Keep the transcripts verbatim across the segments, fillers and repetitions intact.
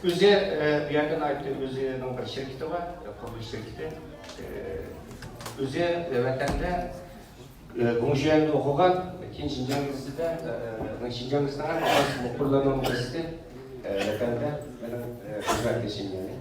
ئۆزى، ئە، بۇ يەردە ناھايىتى ئۆزىنىڭ بىر شىركىتى بار، قۇرۇلۇش شىركىتى. ئە، ئۆزى ۋەتەندە، ئە، گۇڭشۈەندە ئوقۇغان، كېيىن شىنجاڭ گېزىتىدە، ئە، شىنجاڭ گېزىتىنىڭ ھەم ئاساسىي مۇخبىرلىرىنىڭ بىرسى، ئە، ۋەتەندە مېنىڭ، ئە، خىزمەتدىشىم يەنى.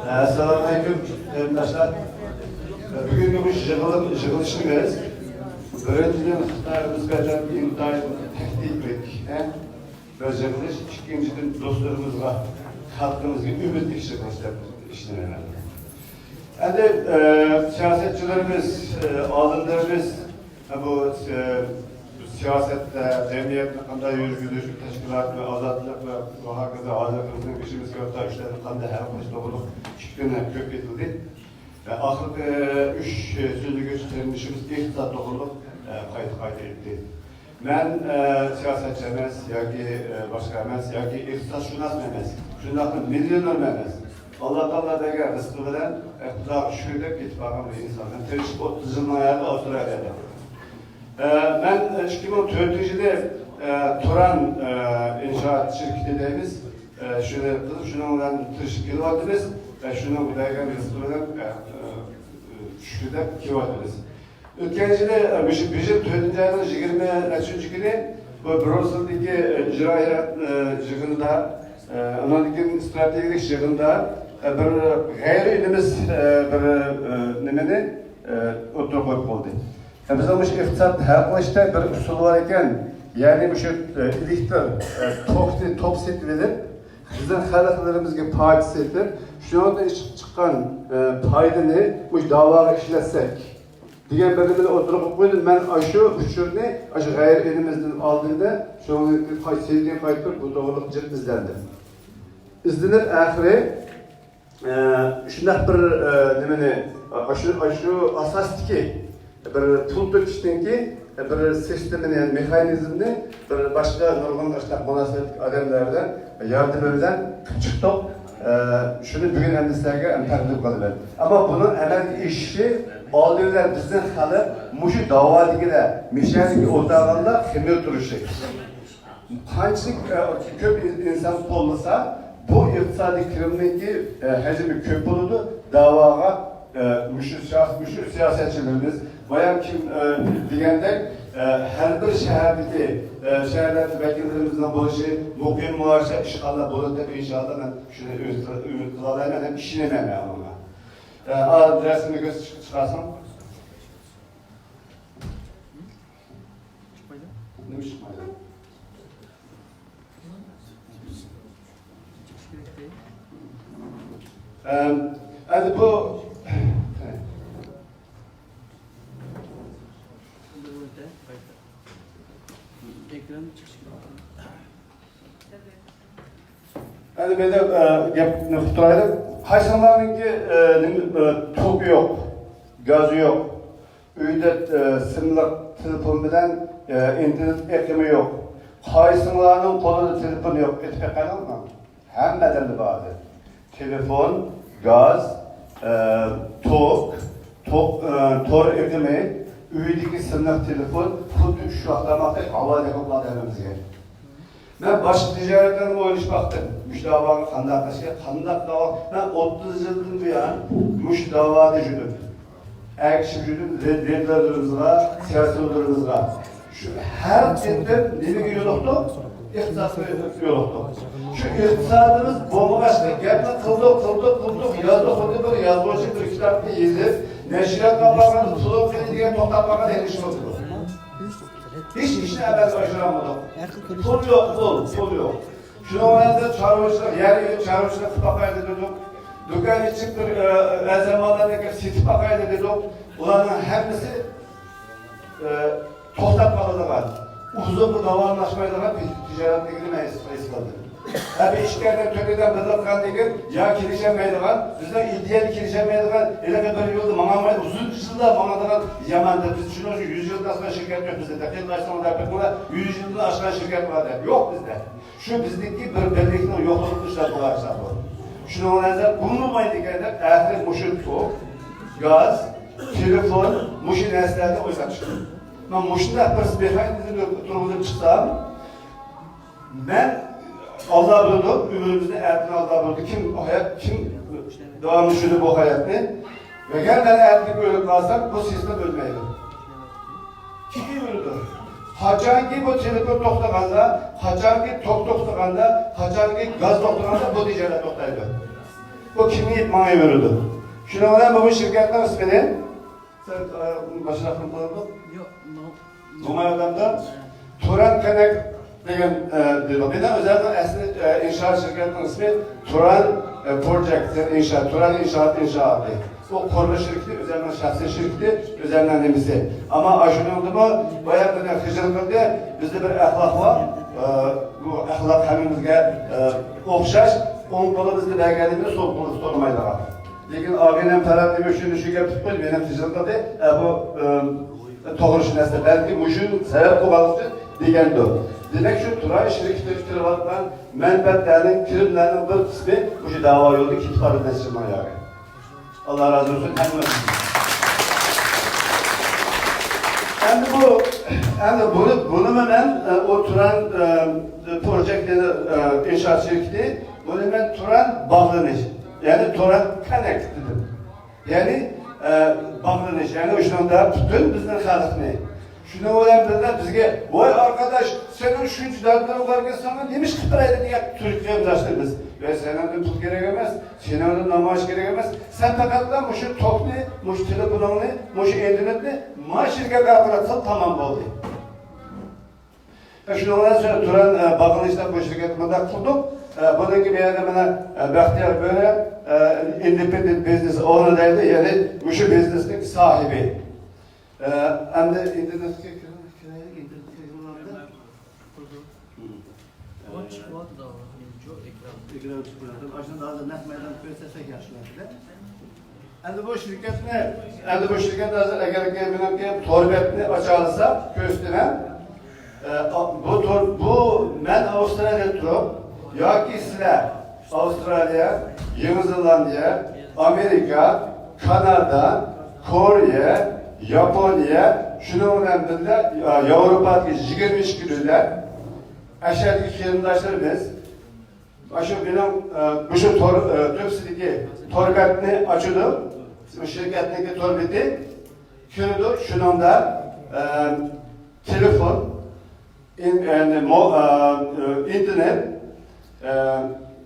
ئەسسالامۇئەلەيكۇم، قېرىنداشلار. بۈگۈنكى بۇ يىغىلىم-، يىغىلىشىمىز بىرىنچىدىن خىتايغا نىسبەتەن ئىنتايىن تەھدىتلىك، ھە؟ بىر يىغىلىش، ئىككىنچىدىن دوستلىرىمىزغا، خەلقىمىزگە ئۈمىدلىك يىغىلىش دەپ ئىشىنىمەن. ئەمدى، ئە، سىياسەتچىلىرىمىز، ئە، ئالىملىرىمىز، ئە، بۇ، ئە، سىياسەتتە، جەمئىيەتنى قانداق يۈرگۈزۈش، تەشكىلاتنى، ئازادلىق ۋە، ۋە ھاكازا ھازىرقى بىزنىڭ بېشىمىزغا كېلىۋاتقان ئىشلارنى قانداق ھەل قىلىش توغرۇلۇق ئىككى كۈن كۆپ ئېيتىلدى. ئە، ئاخىرقى ئۈچ سۆزلىگۈچى قېرىندىشىمىز ئىقتىساد توغرۇلۇق، ئە، قايتا-قايتا ئېيتتى. مەن، ئە، سىياسەتچى ئەمەس ياكى، ئە، باشقا ئەمەس ياكى ئىقتىسادشۇناسمۇ ئەمەس، شۇنداقلا مىليونېرمۇ ئەمەس. ئاللا تائالا بەرگەن رىزقى بىلەن ئىقتىدارغا شۈكۈر دەپ كېتىپ بارغان بىر ئىنسان. مەن تىرىشىپ ئوتتۇز يىلنىڭ ھاياتى ئاۋسترالىيەدە. ئە، مەن ئىككى مىڭ تۆتىنچى يىلى، ئە، تۇران، ئە، ئىنشائات شىركىتى دەيمىز. ئە، شۇنى قىلىپ، شۇنىڭ بىلەن تىرىشىپ كېلىۋاتىمىز. ئە، شۇنىڭ بەرگەن رىزقى بىلەن، ئە، ئە، شۈكۈر دەپ كېلىۋاتىمىز. ئۆتكەن يىلى، ئە، مۇشۇ بۇ يىل تۆتىنچى ئاينىڭ يىگىرمە نەچچىنچى كۈنى بۇ برۇسسېلدىكى، ئە، ئىجرا ھەيئەت، ئە، يىغىنىدا، ئە، ئۇنىڭدىن كېيىن ئىستراتېگىيەلىك يىغىندا، ئە، بىر غەيرىي ئىنىمىز، ئە، بىر، ئە، نېمىنى، ئە، ئوتتۇرىغا قويۇپ قويدى. ئە، بىزنىڭ مۇشۇ ئىقتىسادنى ھەل قىلىشتا بىر ئۇسۇل بار ئىكەن، يەنى مۇشۇ، ئە، ئېلېكتر، ئە، توكنى، توك سېتىۋېلىپ، بىزنىڭ خەلقلىرىمىزگە پايدا سېتىپ، شۇنىڭدىن چىققان، ئە، پايدىنى مۇشۇ داۋاغا ئىشلەتسەك، دېگەن بىر نېمىنى ئوتتۇرىغا قويدۇم. مەن ئاشۇ ئۇچۇرنى ئاشۇ غەيرىي ئىنىمىزدىن ئالدىم-دە، شۇنىڭدىن كېيىن قايت-، سېيىدىن قايتىپ بۇ توغرىلىق جىق ئىزدەندىم. ئىزدىنىپ ئاخىرى، ئە، شۇنداق بىر، ئە، نېمىنى، ئاشۇ، ئاشۇ ئاساستىكى بىر پۇل تۆكۈشنىڭكى بىر سىستېمىنى، يەنى مېخانىزمنى بىر باشقا نۇرغۇن ئاشۇنداق مۇناسىۋەتلىك ئادەملەر بىلەن ياردىمى بىلەن قىلىپ چىقتۇق. ئە، شۇنى بۈگۈن ئەمدى سىلەرگە تەقدىم قىلىمەن. ئەمما بۇنىڭ ئەمەلگە ئېشىشى ئالدى بىلەن بىزنىڭ خەلق مۇشۇ داۋادىكىلەر، مۇشۇ يەردىكى ئولتۇرغانلار خېمىر تۇرۇشى. قانچىلىك، ئە، كۆپ ئىنسان قوللىسا، بۇ ئىقتىسادىي كىرىمنىڭكى، ئە، ھەجمى كۆپ بولىدۇ، داۋاغا، ئە، مۇشۇ سىياس-، مۇشۇ سىياسەتچىلىرىمىز، بايام كىم، ئە، دېگەندەك، ئە، ھەر بىر شەھەردىكى، ئە، شەھەرلەردىكى ۋەكىللىرىمىزنىڭ بولۇشى، مۇقىم مۇئەششەر ئىشغاللار بولىدۇ دەپ، ئىنشائاللا، مەن شۇنى ئۈمىد قىل-، ئۈمىد قىلالايمەن ھەم ئىشىنىمەن مەن ئۇنىڭغا. ئە، ئا، رەسىمنى كۆرسىتىپ چىقارساڭ. نېمە چىقمايدۇ؟ ئەم، ئەمدى بۇ، ئەمدى مەن، ئە، گەپنى قىلىپ تۇرايلى. قايسىڭلارنىڭكى، ئە، نېمە، ئە، توكى يوق، گازى يوق؟ ئۆيدە، ئە، سىملىق تېلېفون بىلەن، ئە، ئىنتېرنېت ئېقىمى يوق. قايسىڭلارنىڭ قولىدا تېلېفون يوق؟ ئېيتىپ بېقىڭلار. ھەممە ئادەمدە بار. تېلېفون، گاز، ئە، توك، توك، ئە، تور ئېقىمى، ئۆيدىكى سىملىق تېلېفون، خۇددى ئۈچ ۋاق تاماقتەك ھاۋادەك بولۇپ قالدى ھەممىمىزگە. مەن باشقا تىجارەتلەرنى ئويلىشىپ باقتىم. مۇشۇ داۋاغا قانداق قىلىشقا، قانداق داۋا. مەن ئوتتۇز يىلدىن بۇيان مۇشۇ داۋادا يۈردۈم. ئەگىشىپ يۈردۈم، رېدىلېرىمىزغا، سىياسىيونلىرىمىزغا. شۇ ھەر قېتىم نېمىگە يولۇقتۇق؟ ئىقتىسادقا يولۇقتۇق. شۇ ئىقتىسادىمىز بولمىغاچقا گەپنى قىلدۇق، قىلدۇق، قىلدۇق، يازدۇق. خۇددى بىر يازغۇچى بىر كىتابنى يېزىپ، نەشرىياتقا بارغاندا پۇل قىلىدىغان توختاپ قالغان ھەر ئىش بولدى. ھېچ ئىشنى ئەمەلگە ئاشۇرالمىدۇق. پۇل يوق، پۇل، پۇل يوق. شۇنىڭ بىلەن بىز چارۋىچىلىق، يەر ئېلىپ چارۋىچىلىق قىلىپ باقايلى دېدۇق. دۇكان ئېچىپ بىر، ئە، ئەزەمالارنى سېتىپ باقايلى دېدۇق. ئۇلارنىڭ ھەممىسى، ئە، توختاپ قالىدىغان، ئۇزۇنغا داۋاملاشمايدىغان بىر تىجارەتلىكىنى مەن ھېس، ھېس قىلدىم. ھە، بىر ئىككى ئادەم، تۆت ئادەم بىرلىك قىلغاندىن كېيىن يا كېلىشەلمەيدىغان، بىزنىڭ ئىدىيەگە كېلىشەلمەيدىغان، ھېلىقى بىر يولدا ماڭالمايدۇ، ئۇزۇن يىللار ماڭىدىغان يامان دەپ، بىز شۇنىڭ ئۈچۈن يۈز يىلدىن ئاشقان شىركەت يوق بىزدە، دىققەت قىلسىڭىز دەپ بىر يۈز يىلدىن ئاشقان شىركەت بار دەپ. يوق بىزدە. شۇ بىزدىكى بىر بىرلىكنىڭ يوقلۇقىدىن ئىشلەپ بولغان ئىشلار بۇ. شۇنىڭ بىلەن بۇ بولمايدىكەن دەپ، ئەخىرى مۇشۇ توك، گاز، تېلېفون، مۇشۇ نەرسىلەرنى ئويلاپ چىقتىم. مەن مۇشۇنداق بىر مېخانىزمنى تۇرغۇزۇپ چىقسام، مەن، ئاللا بىلىدۇ، ئۆمرىمىزنى ئەتىنى ئاللا بىلىدۇ، كىم ھايات، كىم داۋاملىشىدۇ بۇ ھاياتنى. ئەگەر مەن ئەتىنى ئۆلۈپ قالسام، بۇ سىستېما ئۆلمەيدۇ. كېيىن ئۆلىدۇ. قاچانكى بۇ تېلېفون توختىغاندا، قاچانكى توك توختىغاندا، قاچانكى گاز توختىغاندا، بۇ تىجارەت توختايدۇ. بۇ كېڭىيىپ ماڭىۋېرىدۇ. شۇنىڭ بىلەن بۇ شىركەتنىڭ ئىسمىنى سەل، ئە، باشلاپ قويۇپ قويايلى. يوق، ماڭ-، ماڭمايۋاتامدا. تۇران كەنەك دېگەن، ئە، دېدۇق. مېنىڭ ئۆزۈمنىڭ ئەسلى، ئە، ئىنشائات شىركەتنىڭ ئىسمى تۇران، ئە، پروجېكت، يەنى ئىنشائات، تۇران ئىنشائات، ئىنشائاتى. بۇ قۇرۇلۇش شىركىتى، ئۆزۈمنىڭ شەخسىي شىركىتى، ئۆزۈمنىڭ نېمىسى. ئەمما ئاشۇنىڭدىمۇ بايا مېنى خىجىل قىلدى. بىزدە بىر ئەخلاق بار. ئە، بۇ ئەخلاق ھەممىمىزگە، ئە، ئوخشاش. ئوڭ قولىمىزنى بەرگەنلىكىنى سول قولىمىز تونۇمايدىغان. لېكىن ئاغىنەم پەرھات نېمە ئۈچۈن شۇ گەپنى قىلدى، مېنى خىجىل قىلدى. ئە، بۇ، ئە، توغرا شۇ نەرسە. بەلكى مۇشۇ سەۋەب بولغانلىقى ئۈچۈن دېگەندۇ. دېمەك، شۇ تۇران شىركىتى كىرىۋاتقان مەنپەئەتلەرنىڭ، كىرىملەرنىڭ بىر قىسمى مۇشۇ داۋا يولىدا كېتىپ بارىدۇ نەچچە مىڭ ياغى. ئاللا رازى بولسۇن ھەممە. ئەمدى بۇ، ئەمدى بۇنى، بۇنىمۇ مەن، ئە، ئۇ تۇران، ئە، پروجېكت، ئە، ئىنشائات شىركىتى، بۇنى مەن تۇران باغلىنىش، يەنى تۇران كوننېكت دېدىم. يەنى، ئە، باغلىنىش، يەنى شۇنىڭدا پۈتۈن بىزنىڭ خەلقنى. شۇنىڭ بىلەن بىللە بىزگە، ۋاي ئارقىداش، سېنىڭ شۇنچە دەردلىرىڭ باركەن، ساڭا نېمە ئىش قىلىپ بېرەيلى دېگەن تۈرك قېرىنداشلىرىمىز. ۋە سېنىڭدىن پۇل كېرەك ئەمەس، سېنىڭدىن نامايىش كېرەك ئەمەس. سەن پەقەتلا مۇشۇ توكنى، مۇشۇ تېلېفونۇڭنى، مۇشۇ ئىنتېرنېتنى ما شىركەت ئارقىلىق قىل، تامام بولدى. شۇنىڭ بىلەن سۆز تۇران، ئە، باغلىنىشتا بۇ شىركەتنى مۇنداق قۇردۇق. ئە، بۇنىڭكى بۇ يەردە مانا، ئە، بەختىيار بۆرە، ئە، ئىندېپېندېنت بىزنېس ئونېر دەيدۇ، يەنى مۇشۇ بىزنېسنىڭ ساھىبى. ئە، ئەمدى ئىنتېرنېتكە كىرىڭ، كىرەيلى، ئىنتېرنېتكە كىرگەندە. ئۇ چىقىۋاتىدۇ، ئېكران. ئېكران چىقىۋاتىدۇ. ئاشۇنى ھازىر نەق مەيدان كۆرسەتسەك ياخشى بولاتتى. ئەمدى بۇ شىركەتنى، ئەمدى بۇ شىركەت ھازىر ئەگەر مېنىڭكى تور بەتنى ئاچالىسا، كۆرسىتىمەن. ئە، بۇ تور، بۇ مەن ئاۋسترالىيەدە تۇرۇپ، ياكى سىلەر ئاۋسترالىيە، يېڭى زېلاندىيە، ئامېرىكا، كانادا، كورېيە، ياپونىيە، شۇنىڭ بىلەن بىللە، ئە، ياۋروپادىكى يىگىرمە ئىككى دۆلەت، ئەشەدىكى قېرىنداشلىرىمىز، مانا شۇ مېنىڭ، ئە، مۇشۇ تور، ئە، تۆپىسىدىكى تور بەتنى ئاچىدۇ. شىركەتنىڭكى تور بېتى كىرىدۇ. شۇنىڭدا، ئە، تېلېفون، ئىن-، ئەنە، مو-، ئە، ئە، ئىنتېرنېت، ئە،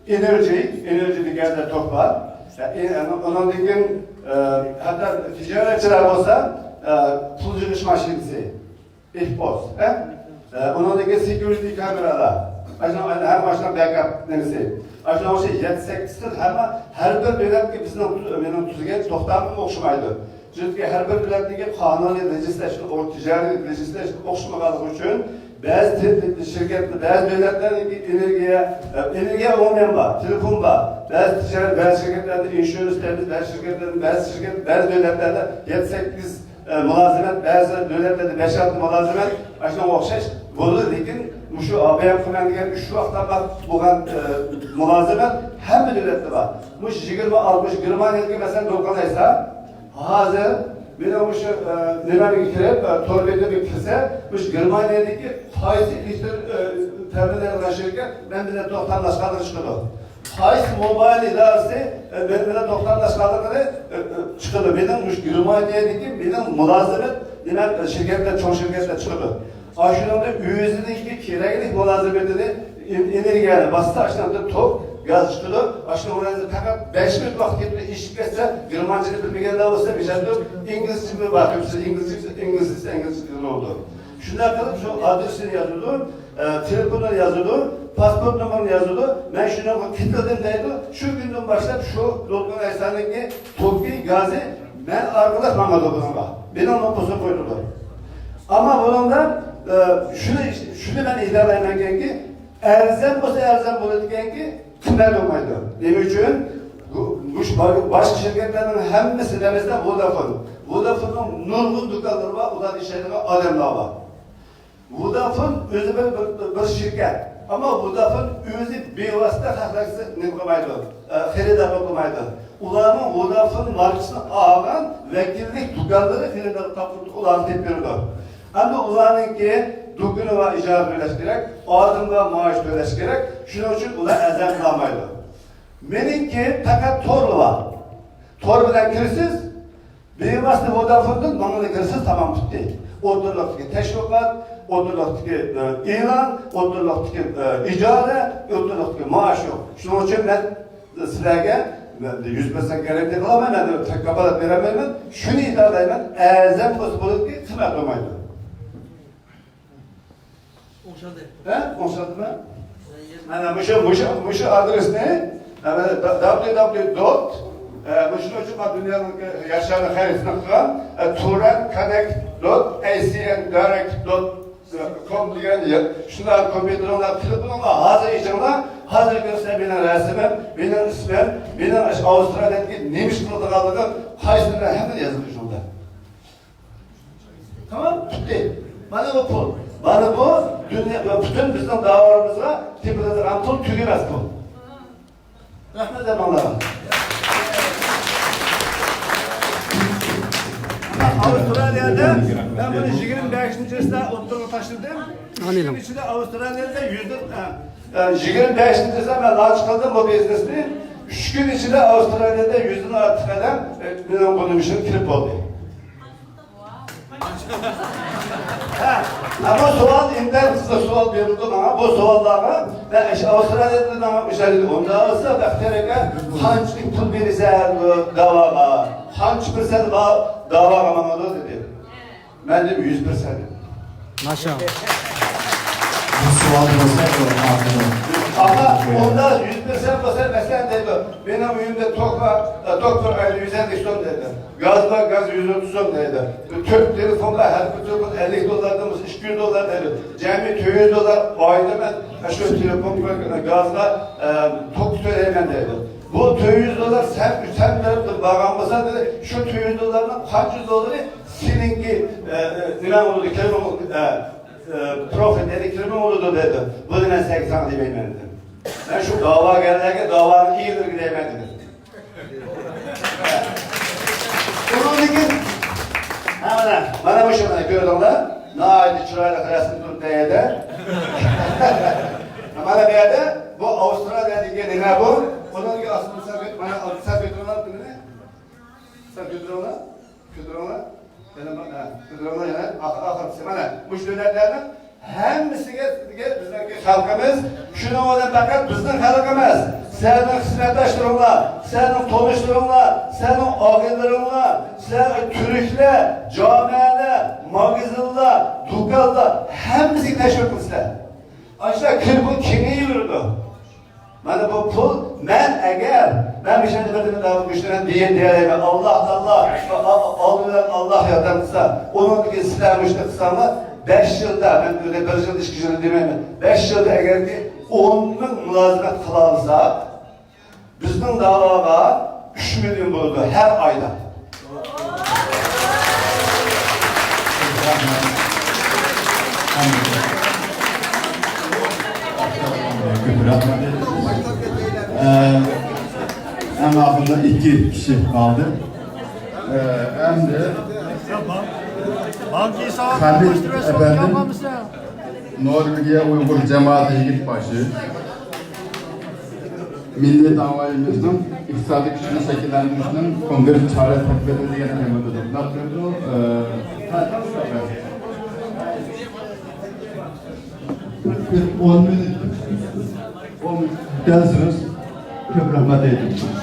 ئېنېرجى، ئېنېرجى دېگەندە توك بار. ئە، ئۇنىڭدىن كېيىن، ئە، ھەتتا تىجارەتچىلەر بولسا، ئە، پۇل يىغىش ماشىنىسى. ئېفپوس، ھە؟ ئە، ئۇنىڭدىكى سېكيۇرىتى كامېرالار. ئاشۇنىڭ ھەر ماشىنا بەكئاپ نېمىسى. ئاشۇنىڭ ئوخشاش يەتتە سەككىز خىل ھەممە، ھەر بىر دۆلەتكە بىزنىڭ، مېنىڭ تۈزگەن توختامىم ئوخشىمايدۇ. چۈنكى ھەر بىر دۆلەتنىڭكى قانۇنىي لېجىسلەشن، ئۇ تىجارىي لېجىسلەشن ئوخشىمىغانلىقى ئۈچۈن بەزى تې-، شىركەت، بەزى دۆلەتلەرنىڭكى ئېنېرگىيە، ئە، ئېنېرگىيە ئومۇمەن بار، تېلېفون بار، بەزى تىجارەت، بەزى شىركەتلەردە ئىنشۇرېنس دەيمىز، بەزى شىركەتلەردە، بەزى شىركەت، بەزى دۆلەتلەردە يەتتە سەككىز ئە، مۇلازىمەت، بەزى دۆلەتلەردە بەش ئالتە مۇلازىمەت، ئاشۇنىڭغا ئوخشاش بولىدۇ، لېكىن مۇشۇ ئابيان قىلمەن دېگەن ئۈچ ۋاقىتتا بار بولغان، ئە، مۇلازىمەت ھەممە دۆلەتتە بار. مۇشۇ يىگىرمە، ئالتمىش، گېرمانىيەدىكى مەسىلەن، دولقۇن ئەيسا، ھازىر مېنىڭ مۇشۇ، ئە، نېمەمگە كىرىپ، ئە، تور بېتىمگە كىرسە، مۇشۇ گېرمانىيەدىكى قايسى ئېلېكتر، ئە، تەمىنلەيدىغان شىركەت مەن بىلەن توختاملاشقانلىقى چىقىدۇ. قايسى موبايل ئىدارىسى، ئە، مەن بىلەن توختاملاشقانلىقىنى، ئە، ئە، چىقىدۇ. مېنىڭ مۇشۇ گېرمانىيەدىكى مېنىڭ مۇلازىمەت، دېمەك، شىركەتلەر، چوڭ شىركەتلەر چىقىدۇ. ئاشۇنىڭدا ئۆزىنىڭكى كېرەكلىك مۇلازىمىتىنى، ئېن-، ئېنېرگىيەنى باسسا، ئاشۇنىڭدا توك، گاز چىقىدۇ. ئاشۇنىڭ ئورنىدا پەقەت بەش مىنۇت ۋاقىت كېتىپ ئىشىپ كەتسە، گېرمانچىنى بىلمىگەندە بولسا، مىشەندۇر ئىنگلىزچىمۇ بار، كۆپىسى ئىنگلىزچە، ئىنگلىزچە، ئىنگلىزچە بولىدۇ. شۇنداق قىلىپ شۇ ئادرېسىنى يازىدۇ، ئە، تېلېفونىنى يازىدۇ، پاسپورت نومۇرىنى يازىدۇ. مەن شۇنىڭغا كېتىلدىم دەيدۇ. شۇ كۈندىن باشلاپ شۇ دولقۇن ئەيسانىڭكى توكى، گازى مەن ئارقىلىق ماڭىدۇ بۇنىڭغا. مېنىڭ نوپۇسۇم قويۇلىدۇ. ئەمما بۇنىڭدا، ئە، شۇنى، شۇنى مەن ئېيتالايمەنكى، ئەرزان بولسا ئەرزان بولىدىكەنكى، قىممەت بولمايدۇ. نېمە ئۈچۈن؟ بۇ، بۇ باشقا شىركەتلەرنىڭ ھەممىسى نېمىسىدە ۋودافون. ۋودافوننىڭ نۇرغۇن دۇكانلىرى بار، ئۇلاردا ئىشلەيدىغان ئادەملەر بار. ۋودافون ئۆزى بىر، بىر، بىر شىركەت. ئەمما ۋودافون ئۆزى بىۋاسىتە خەقلەرگە نېمە قىلمايدۇ، ئە، خېرىدارلىق قىلمايدۇ. ئۇلارنىڭ ۋودافون ماركىسىنى ئالغان ۋەكىللىك دۇكانلىرى خېرىدارلىق تاپقۇزۇپ ئۇلارغا تېپىپ بېرىدۇ. ئەمدى ئۇلارنىڭكى دۇكىنىغا ئىجارە تۆلەش كېرەك، ئادىمغا مائاش تۆلەش كېرەك. شۇنىڭ ئۈچۈن ئۇلار ئەرزان قىلالمايدۇ. مېنىڭكى پەقەت تورلا بار. تور بىلەن كىرىسىز، بىۋاسىتە ۋودافوندىن ماڭىلا كىرىسىز، تامام، پۈتتى. ئوتتۇرىلىقتىكى تەشۋىقات، ئوتتۇرىلىقتىكى، ئە، ئېلان، ئوتتۇرىلىقتىكى، ئە، ئىجارە، ئوتتۇرىلىقتىكى مائاش يوق. شۇنىڭ ئۈچۈن مەن سىلەرگە، مەن يۈز پىرسەنت گارانتىيە قىلالمايمەن، مەن كاپالەت بېرەلمەيمەن. شۇنى ئېيتالايمەن، ئەرزان بولسا بولىدۇكى، قىممەت بولمايدۇ. ئوڭشالدى. ھە؟ ئوڭشالدىمۇ؟ مانا مۇشۇ، مۇشۇ، مۇشۇ ئادرېسنى، مانا، دابليۇ دابليۇ دابليۇ دوت، ئە، مۇشۇنىڭ ئۈچۈن مانا دۇنيانىڭ ياشارنىڭ خەرىتىنى قىلغان، ئە، تۇرەن كاننېكت دوت ئەي سى ئېن دايرېكت دوت كوم دېگەن يەر. شۇنداق كومپيۇتېرىڭلار، تېلېفونۇڭلار ھازىر ئېچىڭلار، ھازىر كۆرسە مېنىڭ رەسىمىم، مېنىڭ ئىسمىم، مېنىڭ ئاشۇ ئاۋسترالىيەدىكى نېمە ئىش قىلىدىغانلىقىم، قايسىلىرى ھەممىنى يازىدۇ شۇندا. تامام، پۈتتى. مانا بۇ پۇل. مانا بۇ دۇنيا، پۈتۈن بىزنىڭ داۋالىرىمىزغا تېپىلىدىغان پۇل تۈگىمەس پۇل. رەھمەت ھەممىڭلارغا. ئاۋسترالىيەدە مەن بۇنى يىگىرمە بەشىنچى يىلدا ئوتتۇرىغا تاشلىدىم. ئۈچ كۈن ئىچىدە ئاۋسترالىيەدە يۈزدىن، ئە، ئە، يىگىرمە بەشىنچى يىلدا مەن لانچ قىلدىم بۇ بىزنېسنى. ئۈچ كۈن ئىچىدە ئاۋسترالىيەدە يۈزدىن ئارتۇق ئادەم، ئە، مېنىڭ بۇ نېمە ئۈچۈن كىرىپ بولدى. ھە، ھە، بۇ سوئال ئىنتايىن قىزىق سوئال بېرىلدى ماڭا. بۇ سوئاللارغا مەن ئاشۇ ئاۋسترالىيەدە ماڭا ئۇچرىدى. ئۇنداق بولسا، بەختىيار ئاكا، قانچىلىك پۇل بېرىسەن بۇ داۋاغا؟ قانچە پىرسەنت بار داۋاغا ماڭىدۇ دېدى. مەن دېدىم، يۈز پىرسەنت. ماشائاللا. بۇ سوئال بولسا، بۇ ئاخىرى. ئاما ئۇنداق يۈز پىرسەنت بولسا، مەسىلەن، دەيدۇ، مېنىڭ ئۆيۈمدە توك بار، ئە، توك بىر ئايدا يۈز ئەللىك سوم دەيدۇ. گاز بار، گاز يۈز ئوتتۇز سوم دەيدۇ. تۆت تېلېفون بار، ھەر بىر تېلېفون ئەللىك دوللاردىن بولسا ئىككى يۈز دوللار دەيدۇ. جەمئىي تۆت يۈز دوللار ئايدا مەن شۇ تېلېفون، گازغا، ئە، توك تۆلەيمەن دەيدۇ. بۇ تۆت يۈز دوللار سەن، سەن تەرەپتىن بارغان بولسا، دېدى، شۇ تۆت يۈز دوللارنىڭ قانچە دوللىرى سېنىڭكى، ئە، ئە، نېمەڭ بولىدۇ، كىرىمىڭ، ئە، ئە، پروفىت، يەنى كىرىمىڭ بولىدۇ دېدى. بۇنى مەن سەن، ساڭا دېمەيمەن دېدى. مەن شۇ داۋاگەرلەرگە، داۋانىڭ ئىگىلىرىگە دەيمەن دېدى. ئۇنىڭدىن كېيىن، ھە، مانا، مانا مۇشۇ، مانا كۆردۈڭلار، ناھايىتى چىرايلىق رەسىم تۇرۇپتۇ يەردە. مانا بۇ يەردە بۇ ئاۋسترالىيەدىكى نېمە بۇ؟ ئۇنىڭدىكى ئاستىنى سەل كۆت-، مانا سەل كۆتۈرۈڭلار، سەل كۆتۈرۈڭلار، كۆتۈرۈڭلار. يەنە، ھە، كۆتۈرۈڭلار يەنە، ئاخ-، ئاخىرقىسى. مانا مۇشۇ دۆلەتلەرنىڭ ھەممىسىگە، سىزگە بىزنىڭكى خەلقىمىز، شۇنىڭ بىلەن پەقەت بىزنىڭ خەلقى ئەمەس، سىلەرنىڭ خىزمەتداشلىرىڭلار، سىلەرنىڭ تونۇشلىرىڭلار، سىلەرنىڭ ئاغىنىلىرىڭلار، سىلەر تۈركلەر، جامەلەر، ماگىزىنلار، دۇكانلار، ھەممىسىگە تەشۋىق قىلىسىلەر. ئاشۇنداق كىرىپ كېڭىيىۋېرىدۇ. مانا بۇ پۇل، مەن ئەگەر، مەن مۇشۇنداق بىر نېمە داۋا كۈچلىرىم دېگەن دېيەلەيمەن، ئاللاھ تائالا، ئالدى بىلەن ئاللاھ ياردەم قىلسا، ئۇنىڭدىن كېيىن سىلەر مۇشۇنداق قىلساڭلار، بەش يىلدا، مەن ئۆزى بىر يىل، ئىككى يىل دېمەيمەن، بەش يىلدا ئەگەركى ئون مىڭ مۇلازىمەت قىلالىساق، بىزنىڭ داۋاغا ئۈچ مىليون بولىدۇ ھەر ئايدا. كۆپ رەھمەت. ئە، ئەڭ ئاخىرىدا ئىككى كىشى قالدى. ئە، ئەمدى خەمىت ئەپەندىم، نورۋېگىيە ئۇيغۇر جامائىتى يىگىت باشى. مىللىي داۋايىمىزنىڭ ئىقتىسادىي كۈچىنى شەكىللەندۈرۈشنىڭ كونكرېت چارە تەدبىرى دېگەن تېمىدا دوكلات بېرىدۇ. ئە، بىر ئون مىنۇت، ئون مىنۇت دەل سۆز. كۆپ رەھمەت ئېيتىمەن.